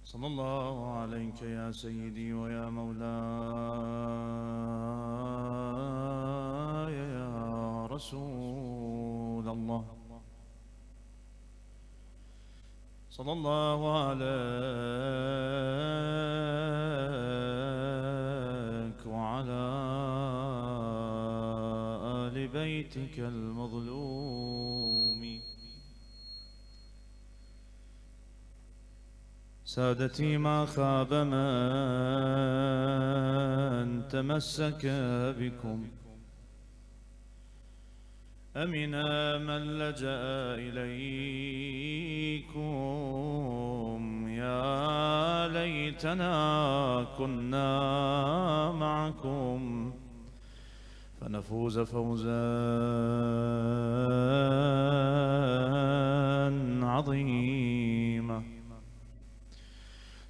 صلى الله عليك يا سيدي ويا مولاي يا رسول الله. صلى الله عليك وعلى آل بيتك المظلوم. سادتي ما خاب من تمسك بكم، أمن من لجأ إليكم. يا ليتنا كنا معكم فنفوز فوزا عظيما.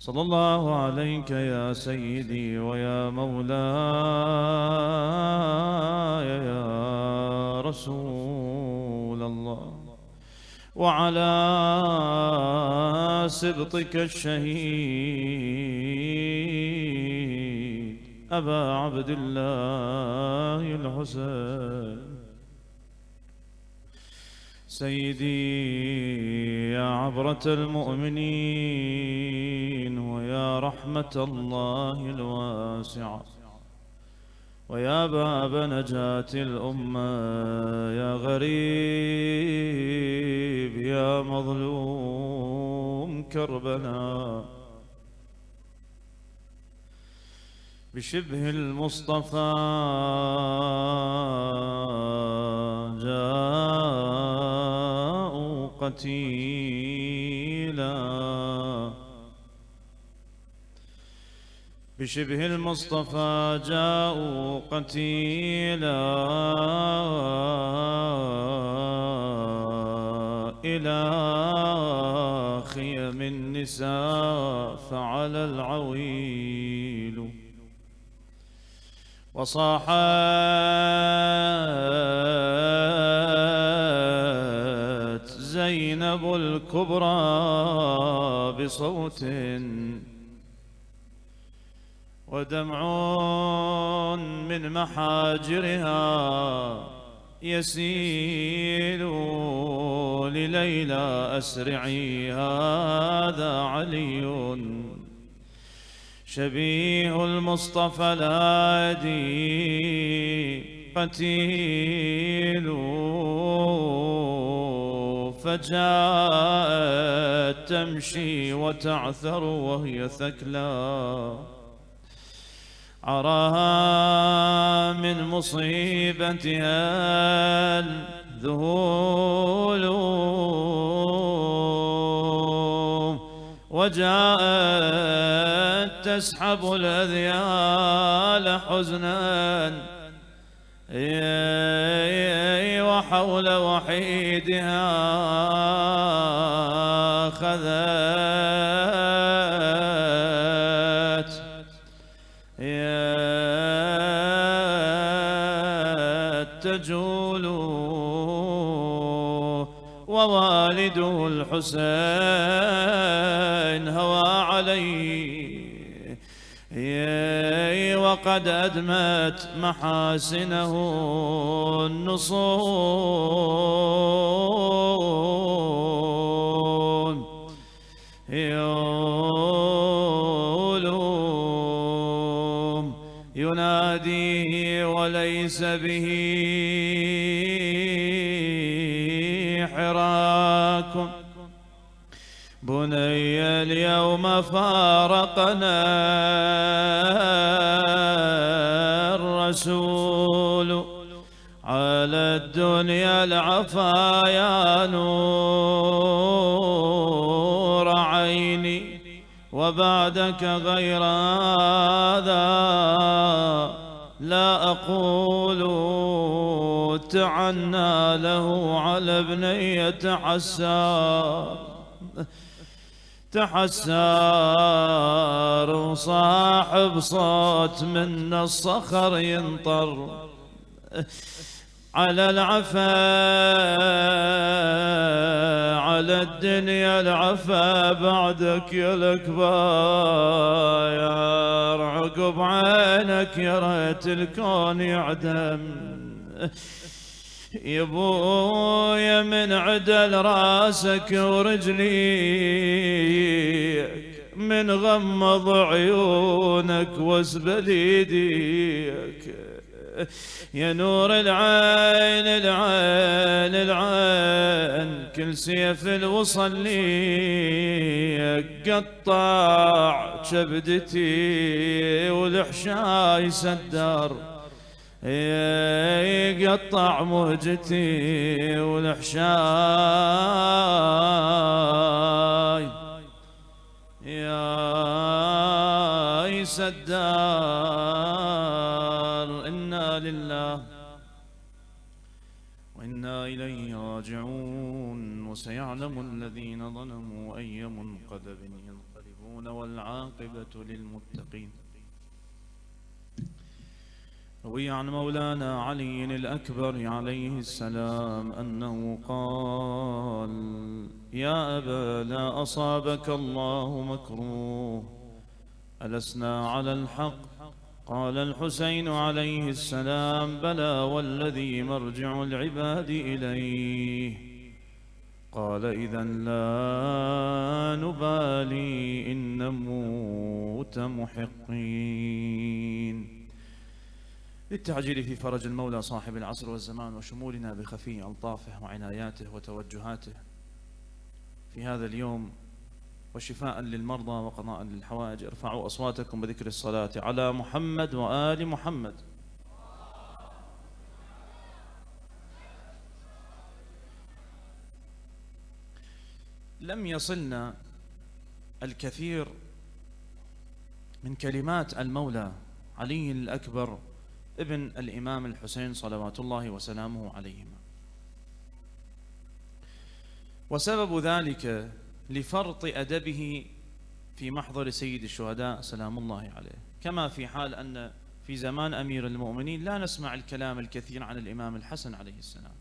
صلى الله عليك يا سيدي ويا مولاي يا رسول الله، وعلى سبطك الشهيد أبا عبد الله الحسين. سيدي يا عبرة المؤمنين ويا رحمة الله الواسعة ويا باب نجاة الأمة، يا غريب يا مظلوم كربلاء، بشبه المصطفى جاءوا قتيلا، بشبه المصطفى جاءوا قتيلا إلى خيم النساء فعل العويل، وصاحت زينب الكبرى بصوت ودمع من محاجرها يسيل لليلى أسرعي هذا علي شبيه المصطفى الهادي قتيل. فجاءت تمشي وتعثر وهي ثكلى، عراها من مصيبتها الذهول، وجاءت تسحب الأذيال حزنا وحول وحيدها خذت تجول، ووالده الحسين هوى عليه وقد أدمت محاسنه النصون، يولوم يناديه وليس به حراك. بني اليوم فارقنا الرسول على الدنيا العفايا نور عيني، وبعدك غير هذا لا أقول. تعنى له على بنية تحسار وصاحب صوت من الصخر ينطر على العفا على الدنيا العفا بعدك يا الكباير، عقب عينك يا ريت الكون يعدم. يا ابويا من عدل راسك ورجليك، من غمض عيونك واسبل ايديك، يا نور العين العين العين، كل سيف الوصل ليك قطع كبدتي والحشاي سدر، يقطع مهجتي والحشاي يا سدار. إنا لله وإنا إليه راجعون. وسيعلم الذين ظلموا أي منقلب ينقلبون والعاقبة للمتقين. روي عن مولانا علي الأكبر عليه السلام أنه قال: يا أبا لا أصابك الله مكروه، ألسنا على الحق؟ قال الحسين عليه السلام: بلى والذي مرجع العباد إليه. قال: إذا لا نبالي إن نموت محقين. للتعجيل في فرج المولى صاحب العصر والزمان وشمولنا بخفي ألطافه وعناياته وتوجهاته في هذا اليوم، وشفاء للمرضى وقضاء للحوائج، ارفعوا أصواتكم بذكر الصلاة على محمد وآل محمد. لم يصلنا الكثير من كلمات المولى علي الأكبر ابن الإمام الحسين صلوات الله وسلامه عليهما، وسبب ذلك لفرط أدبه في محضر سيد الشهداء سلام الله عليه. كما في حال أن في زمان أمير المؤمنين لا نسمع الكلام الكثير عن الإمام الحسن عليه السلام،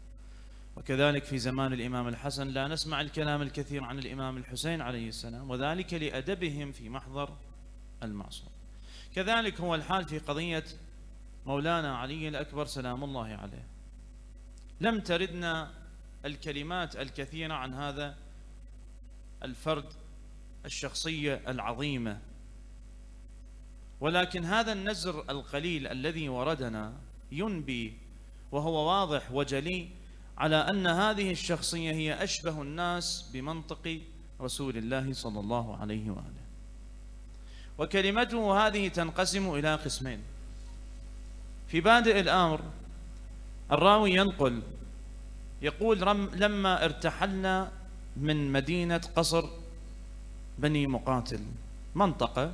وكذلك في زمان الإمام الحسن لا نسمع الكلام الكثير عن الإمام الحسين عليه السلام، وذلك لأدبهم في محضر المعصوم. كذلك هو الحال في قضية مولانا علي الأكبر سلام الله عليه. لم تردنا الكلمات الكثيرة عن هذا الفرد، الشخصية العظيمة، ولكن هذا النزر القليل الذي وردنا ينبي وهو واضح وجلي على أن هذه الشخصية هي أشبه الناس بمنطق رسول الله صلى الله عليه وآله. وكلمته هذه تنقسم إلى قسمين. في بادئ الأمر الراوي ينقل يقول: لما ارتحلنا من مدينة قصر بني مقاتل، منطقة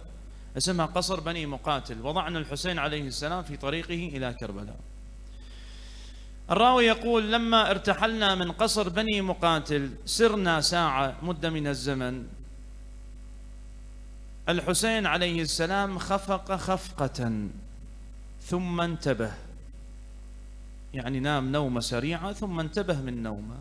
اسمها قصر بني مقاتل، وضعنا الحسين عليه السلام في طريقه إلى كربلاء. الراوي يقول: لما ارتحلنا من قصر بني مقاتل سرنا ساعة مدة من الزمن، الحسين عليه السلام خفق خفقة ثم انتبه، يعني نام نومة سريعة ثم انتبه من نومه،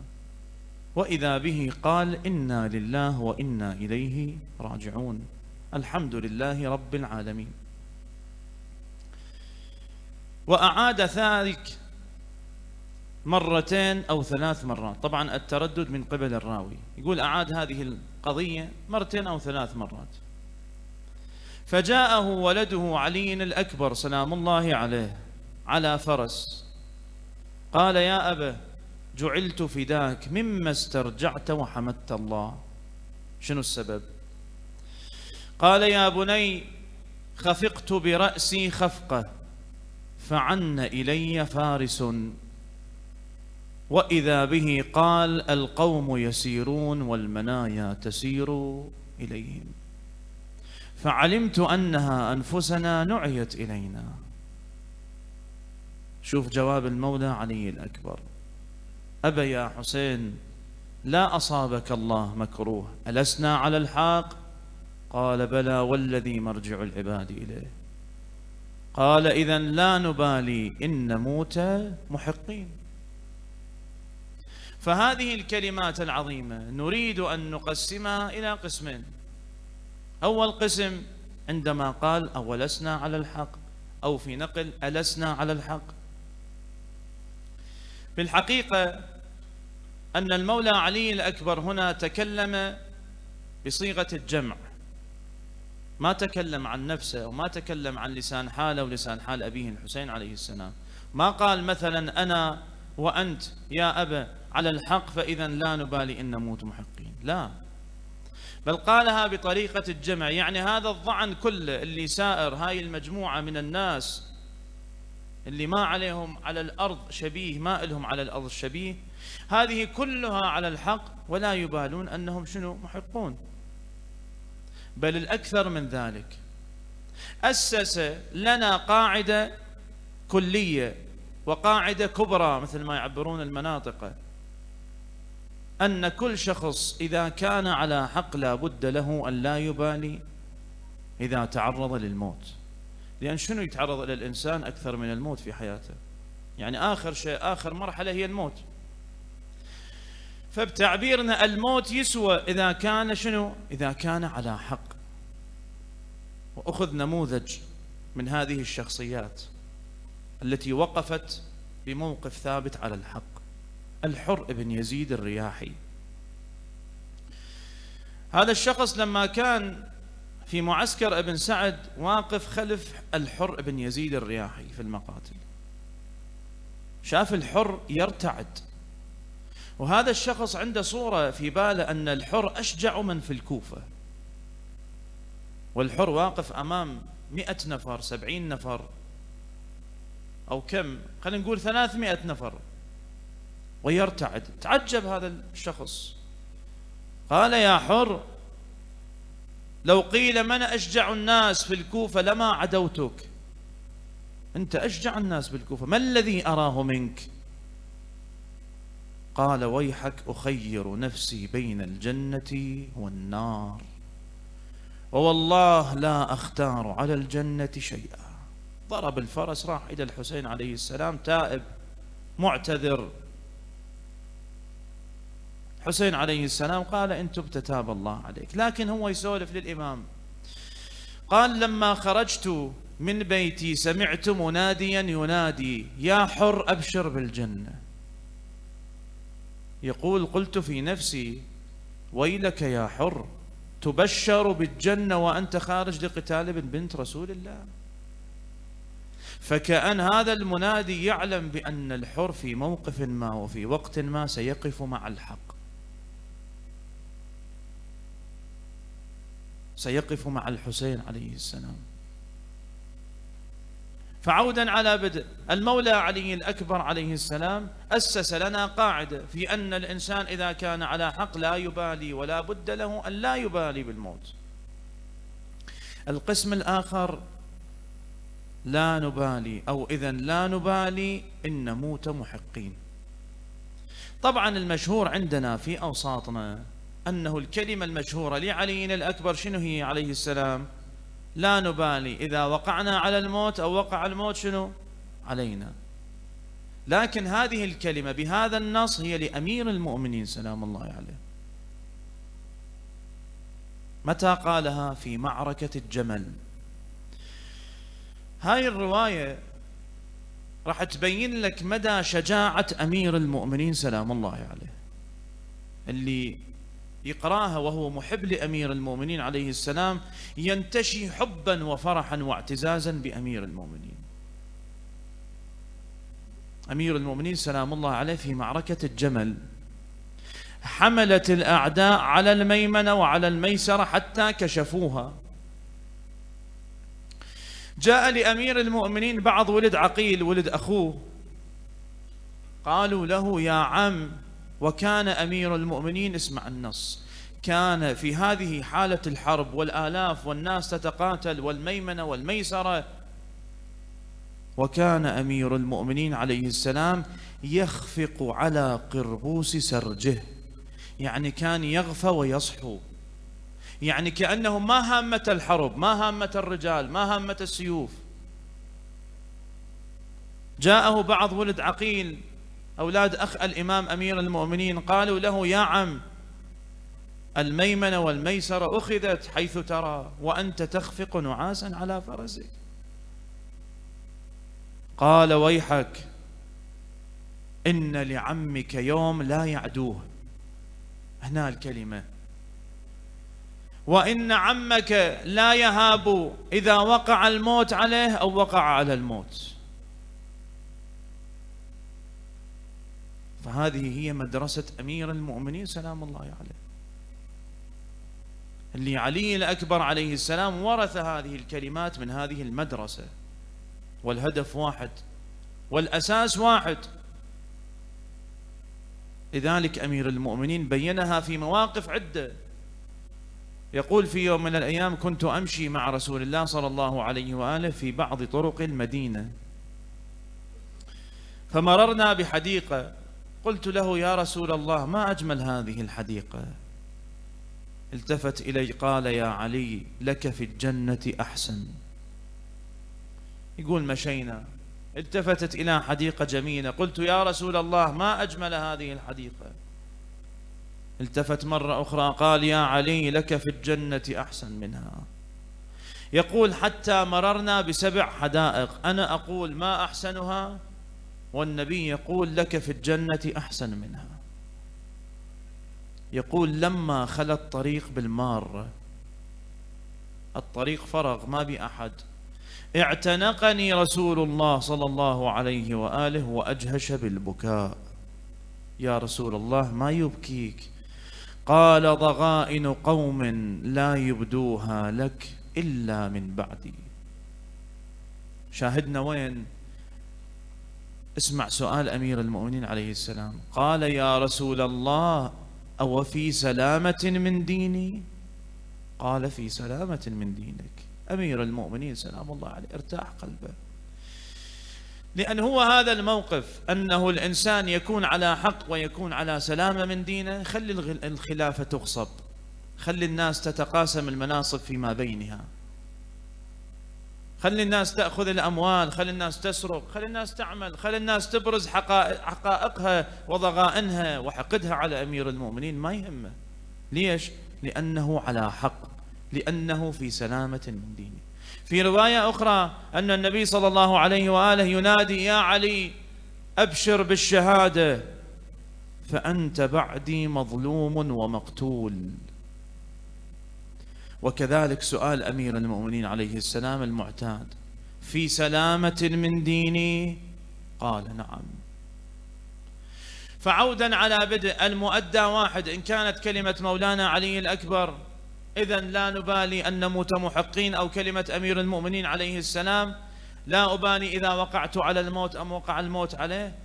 وإذا به قال: إنا لله وإنا إليه راجعون، الحمد لله رب العالمين. وأعاد ذلك مرتين أو 3 مرات، طبعا التردد من قبل الراوي، يقول أعاد هذه القضية مرتين أو 3 مرات. فجاءه ولده علي الأكبر سلام الله عليه على فرس، قال: يا أبا جعلت فداك مما استرجعت وحمدت الله. شنو السبب؟ قال: يا بني خفقت برأسي خفقة فعن إلي فارس، وإذا به قال: القوم يسيرون والمنايا تسير إليهم، فعلمت أنها أنفسنا نعيت إلينا. شوف جواب المولى علي الأكبر: أبا يا حسين لا أصابك الله مكروه، ألسنا على الحق؟ قال: بلى والذي مرجع العباد إليه. قال: إذن لا نبالي إن نموت محقين. فهذه الكلمات العظيمة نريد أن نقسمها إلى قسمين. أول قسم عندما قال أولسنا على الحق، أو في نقل ألسنا على الحق. في الحقيقة أن المولى علي الأكبر هنا تكلم بصيغة الجمع، ما تكلم عن نفسه وما تكلم عن لسان حاله ولسان حال أبيه الحسين عليه السلام. ما قال مثلا أنا وأنت يا أبا على الحق فإذا لا نبالي إن نموت محقين، لا، بل قالها بطريقة الجمع. يعني هذا الظعن كله اللي سائر، هاي المجموعة من الناس اللي ما عليهم على الأرض شبيه، ما لهم على الأرض شبيه، هذه كلها على الحق ولا يبالون أنهم شنو محقون. بل الأكثر من ذلك، أسس لنا قاعدة كلية وقاعدة كبرى مثل ما يعبرون المناطق، أن كل شخص إذا كان على حق لا بد له أن لا يبالي إذا تعرض للموت. لأن شنو يتعرض إلى الإنسان أكثر من الموت في حياته؟ يعني آخر شيء، آخر مرحلة هي الموت. فبتعبيرنا الموت يسوى إذا كان شنو؟ إذا كان على حق. وأخذ نموذج من هذه الشخصيات التي وقفت بموقف ثابت على الحق، الحر بن يزيد الرياحي. هذا الشخص لما كان في معسكر ابن سعد واقف خلف الحر بن يزيد الرياحي في المقاتل، شاف الحر يرتعد، وهذا الشخص عنده صورة في باله أن الحر أشجع من في الكوفة، والحر واقف أمام 100 نفر 70 نفر أو كم، خلينا نقول 300 نفر، ويرتعد. تعجب هذا الشخص، قال يا حر لو قيل من أشجع الناس في الكوفة لما عدوتك، أنت أشجع الناس بالكوفة، ما الذي أراه منك؟ قال ويحك أخير نفسي بين الجنة والنار، ووالله لا أختار على الجنة شيئا. ضرب الفرس، راح إلى الحسين عليه السلام تائب معتذر. حسين عليه السلام قال إن تبت تاب الله عليك. لكن هو يسولف للإمام، قال لما خرجت من بيتي سمعت مناديا ينادي يا حر أبشر بالجنة. يقول قلت في نفسي ويلك يا حر، تبشر بالجنة وأنت خارج لقتال ابن بنت رسول الله. فكأن هذا المنادي يعلم بأن الحر في موقف ما وفي وقت ما سيقف مع الحق، سيقف مع الحسين عليه السلام. فعودا على بدء، المولى علي الأكبر عليه السلام أسس لنا قاعدة في أن الإنسان إذا كان على حق لا يبالي ولا بد له أن لا يبالي بالموت. القسم الآخر لا نبالي، أو إذن لا نبالي إن نموت محقين. طبعا المشهور عندنا في أوساطنا أنه الكلمة المشهورة لعلي الأكبر شنو هي عليه السلام؟ لا نبالي إذا وقعنا على الموت أو وقع الموت شنو؟ علينا. لكن هذه الكلمة بهذا النص هي لأمير المؤمنين سلام الله عليه. متى قالها؟ في معركة الجمل. هاي الرواية راح تبين لك مدى شجاعة أمير المؤمنين سلام الله عليه، اللي يقراها وهو محب لأمير المؤمنين عليه السلام ينتشي حبا وفرحا واعتزازا بأمير المؤمنين. أمير المؤمنين سلام الله عليه في معركة الجمل حملت الأعداء على الميمنة وعلى الميسرة حتى كشفوها. جاء لأمير المؤمنين بعض ولد عقيل ولد أخوه، قالوا له يا عم، وكان أمير المؤمنين، اسمع النص، كان في هذه حالة الحرب والآلاف والناس تتقاتل والميمنة والميسرة، وكان أمير المؤمنين عليه السلام يخفق على قربوس سرجه، يعني كان يغفى ويصحو، يعني كأنه ما هامة الحرب، ما هامة الرجال، ما هامة السيوف. جاءه بعض ولد عقيل أولاد أخ الإمام أمير المؤمنين قالوا له: يا عم، الميمنة والميسرة أخذت حيث ترى وأنت تخفق نعاسا على فرسك. قال: ويحك، إن لعمك يوم لا يعدوه. هنا الكلمة: وإن عمك لا يهاب إذا وقع الموت عليه أو وقع على الموت. فهذه هي مدرسة أمير المؤمنين سلام الله عليه، اللي علي الأكبر عليه السلام ورث هذه الكلمات من هذه المدرسة، والهدف واحد والأساس واحد. لذلك أمير المؤمنين بينها في مواقف عدة. يقول: في يوم من الأيام كنت أمشي مع رسول الله صلى الله عليه وآله في بعض طرق المدينة، فمررنا بحديقة، قلت له: يا رسول الله، ما أجمل هذه الحديقة؟ التفت إلي قال: يا علي، لك في الجنة أحسن. يقول: مشينا، التفتت إلى حديقة جميلة، قلت: يا رسول الله، ما أجمل هذه الحديقة؟ التفت مرة أخرى قال: يا علي، لك في الجنة أحسن منها. يقول: حتى مررنا ب7 حدائق، أنا أقول ما أحسنها، والنبي يقول: لك في الجنة أحسن منها. يقول: لما خلى الطريق بالمارة، الطريق فرغ ما بي أحد، اعتنقني رسول الله صلى الله عليه وآله وأجهش بالبكاء. يا رسول الله، ما يبكيك؟ قال: ضغائن قوم لا يبدوها لك إلا من بعدي. شاهدنا وين؟ اسمع سؤال أمير المؤمنين عليه السلام. قال: يا رسول الله، أو في سلامة من ديني؟ قال: في سلامة من دينك. أمير المؤمنين سلام الله عليه ارتاح قلبه، لأن هو هذا الموقف، أنه الإنسان يكون على حق ويكون على سلامة من دينه. خلي الخلافة تغصب، خلي الناس تتقاسم المناصب فيما بينها، خلي الناس تأخذ الأموال، خلي الناس تسرق، خلي الناس تعمل، خلي الناس تبرز حقائقها وضغائنها وحقدها على أمير المؤمنين، ما يهمه. ليش؟ لأنه على حق، لأنه في سلامة من دينه. في رواية أخرى أن النبي صلى الله عليه وآله ينادي: يا علي، أبشر بالشهادة، فأنت بعدي مظلوم ومقتول. وكذلك سؤال أمير المؤمنين عليه السلام المعتاد: في سلامة من ديني؟ قال: نعم. فعودا على بدء، المؤدى واحد. إن كانت كلمة مولانا علي الأكبر، إذن لا نبالي أن نموت محقين، أو كلمة أمير المؤمنين عليه السلام، لا أبالي إذا وقعت على الموت أم وقع الموت عليه.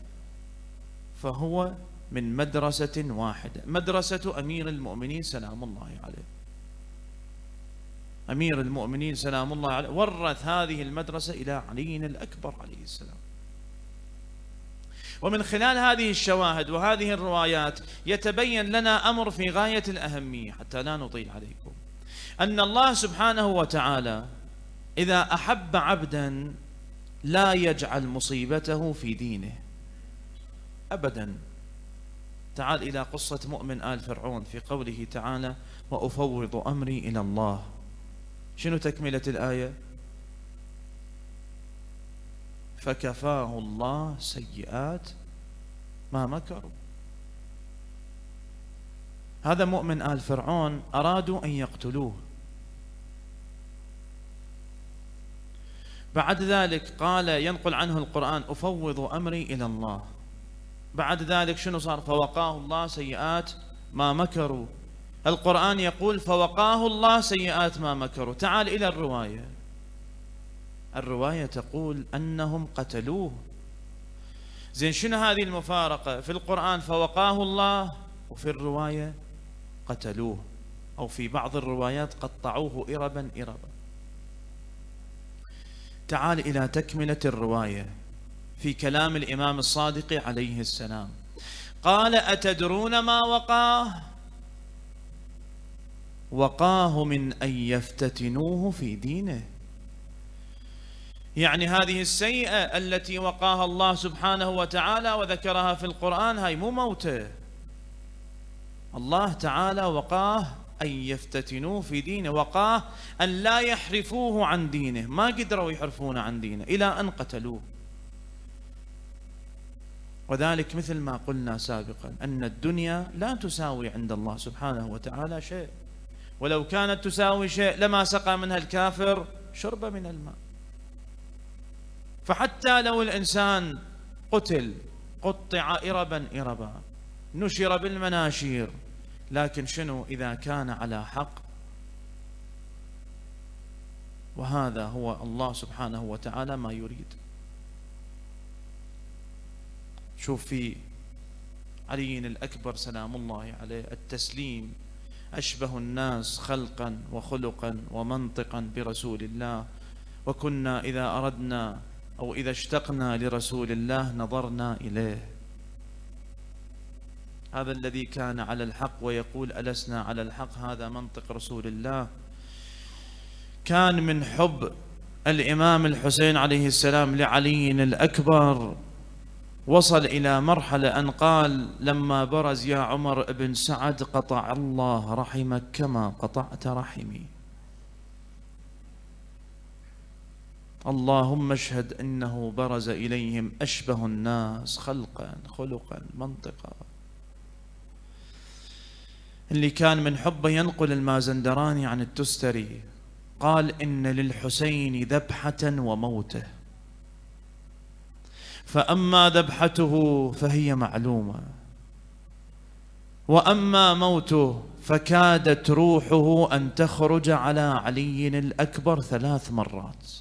فهو من مدرسة واحدة، مدرسة أمير المؤمنين سلام الله عليه. أمير المؤمنين سلام الله عليه ورث هذه المدرسة إلى علي الأكبر عليه السلام. ومن خلال هذه الشواهد وهذه الروايات يتبين لنا أمر في غاية الأهمية، حتى لا نطيل عليكم، أن الله سبحانه وتعالى إذا أحب عبدا لا يجعل مصيبته في دينه أبدا. تعال إلى قصة مؤمن آل فرعون في قوله تعالى: وأفوض أمري إلى الله. شنو تكملة الآية؟ فكفاه الله سيئات ما مكروا. هذا مؤمن آل فرعون أرادوا أن يقتلوه، بعد ذلك قال، ينقل عنه القرآن: أفوض أمري إلى الله. بعد ذلك شنو صار؟ فوقاه الله سيئات ما مكروا. القرآن يقول: فوقاه الله سيئات ما مكروا. تعال إلى الرواية، الرواية تقول أنهم قتلوه. زين، شنو هذه المفارقة؟ في القرآن فوقاه الله، وفي الرواية قتلوه، أو في بعض الروايات قطعوه إربا إربا. تعال إلى تكملة الرواية في كلام الإمام الصادق عليه السلام. قال: أتدرون ما وقاه؟ وقاه من أن يفتتنوه في دينه. يعني هذه السيئة التي وقاها الله سبحانه وتعالى وذكرها في القرآن هاي مو موته، الله تعالى وقاه أن يفتتنوه في دينه، وقاه أن لا يحرفوه عن دينه، ما قدروا يحرفون عن دينه إلى أن قتلوه. وذلك مثل ما قلنا سابقا أن الدنيا لا تساوي عند الله سبحانه وتعالى شيء، ولو كانت تساوي شيء لما سقى منها الكافر شرب من الماء. فحتى لو الإنسان قتل قطع إربا إربا نشر بالمناشير، لكن شنو إذا كان على حق؟ وهذا هو الله سبحانه وتعالى ما يريد. شوف في علي الأكبر سلام الله عليه التسليم، أشبه الناس خلقا وخلقا ومنطقا برسول الله، وكنا إذا أردنا أو إذا اشتقنا لرسول الله نظرنا إليه. هذا الذي كان على الحق ويقول ألسنا على الحق، هذا منطق رسول الله. كان من حب الإمام الحسين عليه السلام لعلي الأكبر وصل إلى مرحلة أن قال لما برز يا عمر بن سعد قطع الله رحمك كما قطعت رحمي، اللهم اشهد إنه برز إليهم أشبه الناس خلقا خلقا منطقا. اللي كان من حبه ينقل المازندراني عن التستري قال إن للحسين ذبحة وموته، فأما ذبحته فهي معلومة، وأما موته فكادت روحه أن تخرج على علي الأكبر 3 مرات.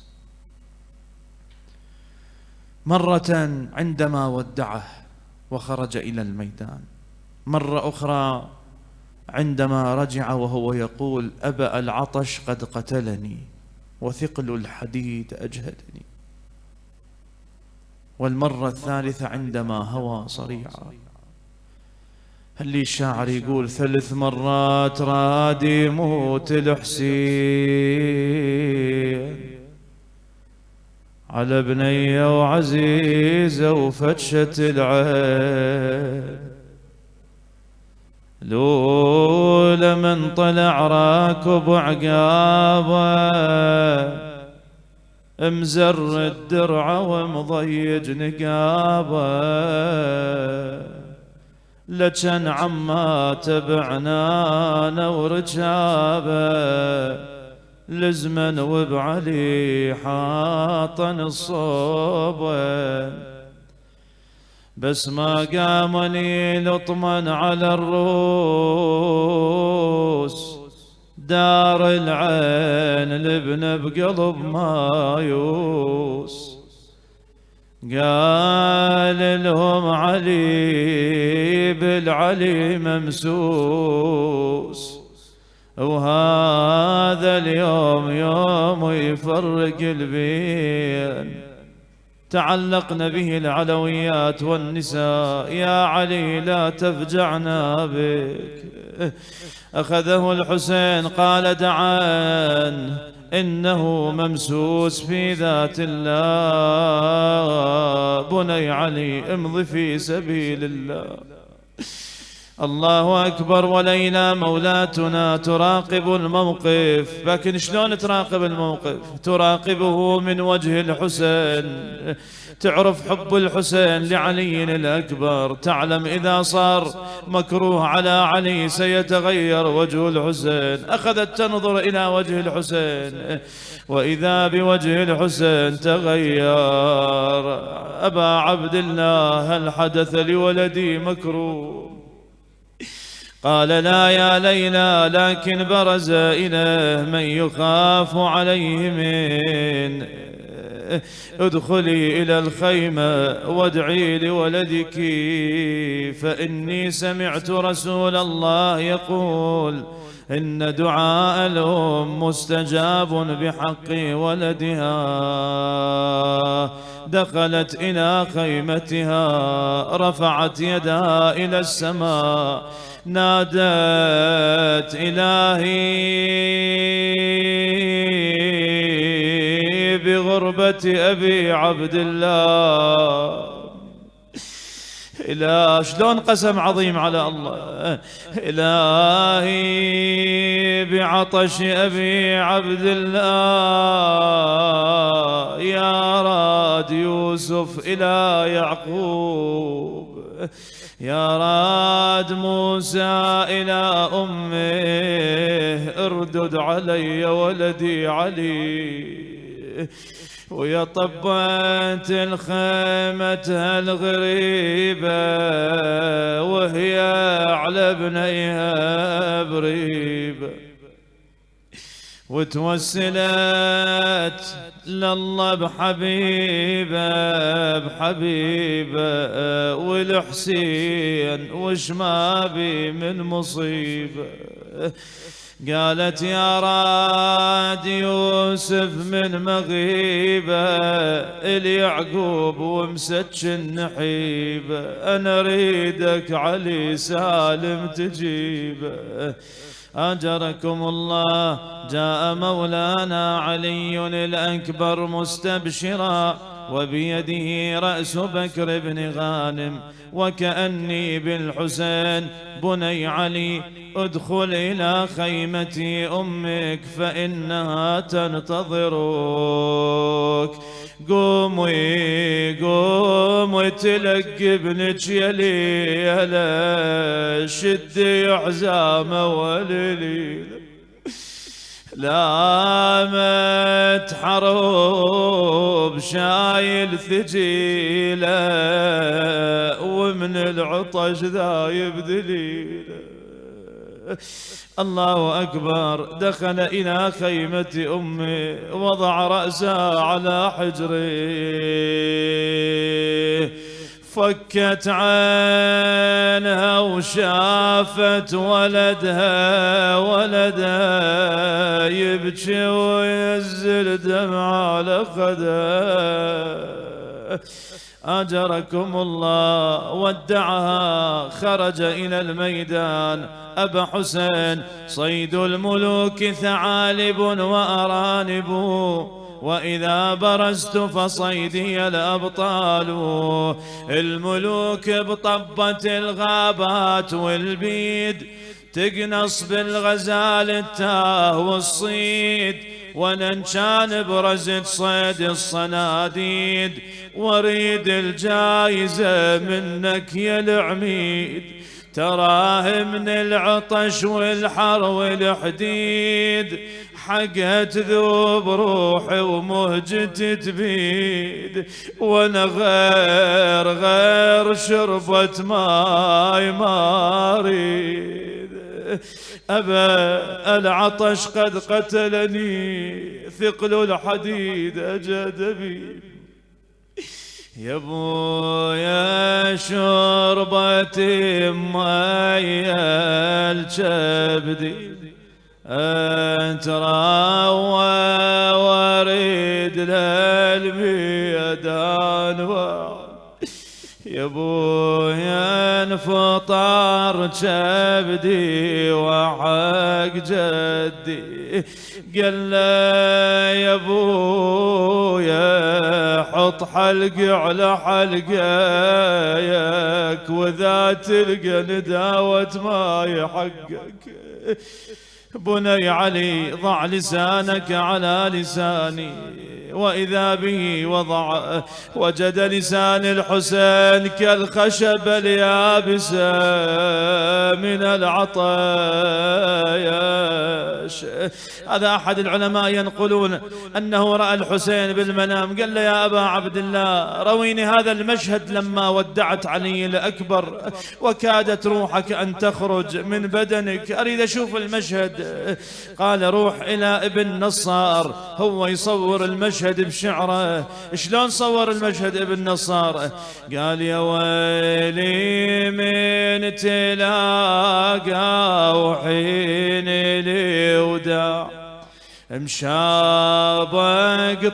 مرة عندما ودعه وخرج إلى الميدان، مرة أخرى عندما رجع وهو يقول أبأ العطش قد قتلني وثقل الحديد أجهدني، والمرة الثالثة عندما هوى صريعا. اللي الشاعر يقول 3 مرات راد يموت الحسين على بنية وعزيزة وفتشة العين، لولا من طلع راكب عقابه مزر الدرع ومضيج نقابه، لجن عما تبعنانا ورجابه لزمن وبعلي حاطن الصوبه، بس ما قامني لطما على الروس دار العين لبنى بقلب مايوس، قال لهم علي بالعلي ممسوس، وهذا اليوم يوم يفرق البين، تعلقن به العلويات والنساء، يا علي لا تفجعنا بك. أخذه الحسين قال دعان إنه ممسوس في ذات الله، بني علي امضي في سبيل الله. الله أكبر. وليلى مولاتنا تراقب الموقف، لكن شلون تراقب الموقف؟ تراقبه من وجه الحسين، تعرف حب الحسين لعلي الأكبر، تعلم إذا صار مكروه على علي سيتغير وجه الحسين. أخذت تنظر إلى وجه الحسين وإذا بوجه الحسين تغير. أبا عبد الله هل حدث لولدي مكروه؟ قال لا يا ليلى، لكن برز إليه من يخاف عليه من، ادخلي إلى الخيمة وادعي لولدك، فإني سمعت رسول الله يقول إن دعاء الأم مستجاب بحق ولدها. دخلت إلى خيمتها، رفعت يدها إلى السماء، نادت إلهي بغربة أبي عبد الله. إله شلون قسم عظيم على الله. إلهي بعطش أبي عبد الله يا راد يوسف إلى يعقوب، يا راد موسى إلى أمه، اردد علي ولدي علي. ويا طبت الخيمة الغريبة وهي على بنيها بريبة، وتوسلت لله بحبيبة والحسين وش ما بي من مصيبة. قالت يا راد يوسف من مغيبة اليعقوب ومسك النحيبة، أنا أريدك علي سالم تجيبه. أجركم الله. جاء مولانا علي الأكبر مستبشرا وبيده رأس بكر بن غانم، وكأني بالحسين بني علي ادخل إلى خيمة أمك فإنها تنتظرك. قومي تلقي ابنك يلي يلا شدي عزامه وليلي، لامت حروب شايل ثجيله ومن العطش ذايب دليله. الله أكبر. دخل إلى خيمة أمه وضع رأسه على حجره، فكت عينها وشافت ولدها يبكي وينزل دمع على خده. أجركم الله. ودعها خرج إلى الميدان. أبا حسين صيد الملوك ثعالب وأرانب، وإذا برزت فصيدي الأبطال. الملوك بطبة الغابات والبيد تقنص بالغزال التاه والصيد، وانا كان برزت صيد الصناديد، واريد الجايزة منك يا العميد. تراه من العطش والحر والحديد حقها تذوب روحي ومهجتي تبيد، وانا غير شربة ماي ما اريد. أبا العطش قد قتلني ثقل الحديد أجد بي. يا ابويا شربتي ماي الكبدي انتراوى واريد للميدان وعد. يا ابويا انفطر كبدي وحق جدي، قال له يا ابويا حط حلقي على حلقك، وذا تلقى نداوة ما يحقك. بني علي ضع لسانك على لساني، وإذا به وجد لسان الحسين كالخشب اليابسة من العطايش. هذا أحد العلماء ينقلون أنه رأى الحسين بالمنام، قال له يا أبا عبد الله رويني هذا المشهد لما ودعت علي الأكبر وكادت روحك أن تخرج من بدنك، أريد أشوف المشهد. قال روح إلى ابن نصار هو يصور المشهد بشعره. شلون صور المشهد ابن نصار؟ قال يا ويلي من تلاقى وحين لي وداع، مشابق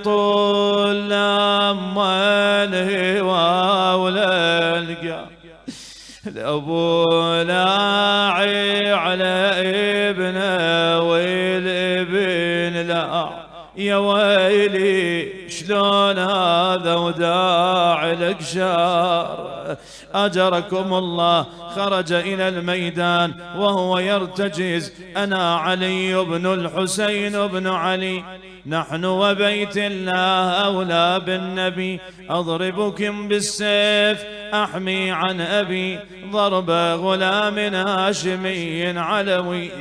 طول لما الهوى ولا القى، الأبو لاعي على ابنه والابن لا يا ويلي شلون هذا وداعي لك شار. أجركم الله خرج إلى الميدان وهو يرتجز: أنا علي بن الحسين بن علي، نحن وبيت الله أولى بالنبي، أضربكم بالسيف أحمي عن أبي ضرب غلام هاشمي علوي.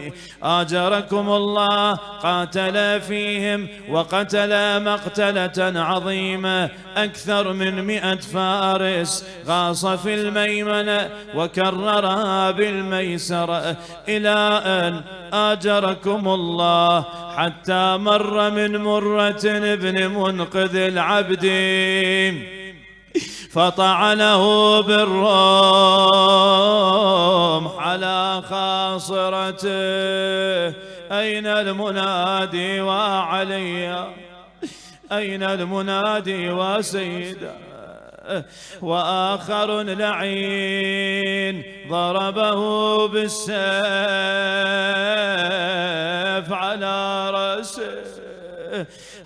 آجركم الله قاتل فيهم وقتل مقتلة عظيمة، أكثر من 100 فارس، غاص في الميمنة وكررها بالميسرة، إلى أن آجركم الله حتى مر من مرة بن منقذ العبد فطعنه بالرمح على خاصرته. أين المنادي وعلي؟ أين المنادي وسيدا؟ وآخر لعين ضربه بالسيف على رأسه.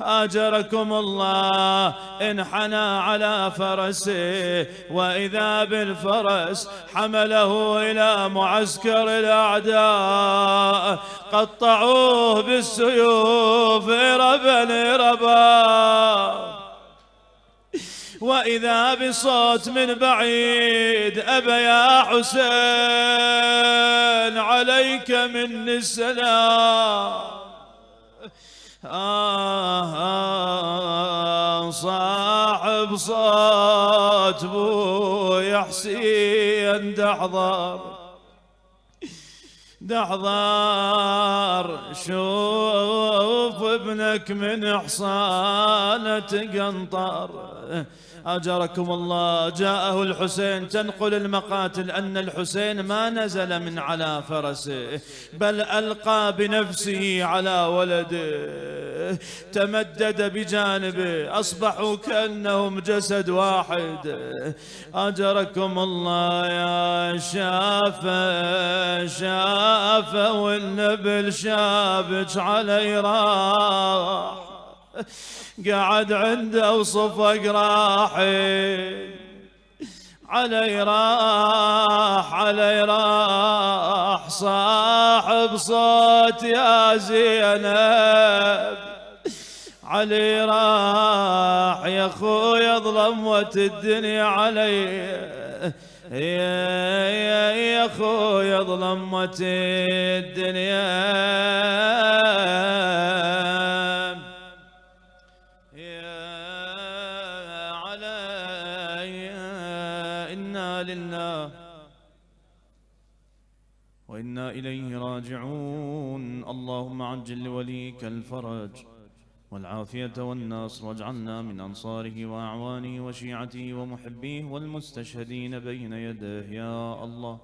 آجركم الله انحنى على فرسه، وإذا بالفرس حمله إلى معسكر الأعداء، قطعوه بالسيوف ربا ربا. وإذا بصوت من بعيد: أبا يا حسين عليك مني السلام. صاحب صوت بويا حسين دحضر شوف ابنك من حصانة قنطر. أجركم الله جاءه الحسين تنقل المقاتل أن الحسين ما نزل من على فرسه، بل ألقى بنفسه على ولده، تمدد بجانبه، أصبحوا كأنهم جسد واحد. أجركم الله يا شافة والنبل شابك علي راح، قعد عنده وصفق راحي، علي راح صاحب صوت يا زينب، علي راح يا اخويا ظلمت الدنيا علي، يا اخويا ظلمت الدنيا لله وإنا إليه راجعون. اللهم عجل لوليك الفرج والعافية والنصر، واجعلنا من أنصاره وأعوانه وشيعته ومحبيه والمستشهدين بين يديه يا الله.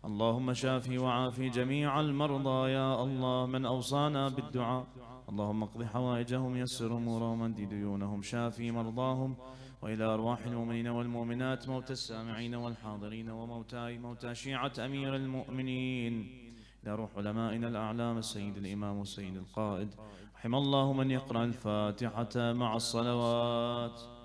اللهم شافي وعافي جميع المرضى يا الله. من أوصانا بالدعاء اللهم اقض حوائجهم، يسر أمورهم، أندي ديونهم، شافي مرضاهم، وإلى أرواح المؤمنين والمؤمنات، موتى السامعين والحاضرين، موتى شيعة أمير المؤمنين، إلى روح علمائنا الأعلام السيد الإمام والسيد القائد. رحم الله من يقرأ الفاتحة مع الصلوات.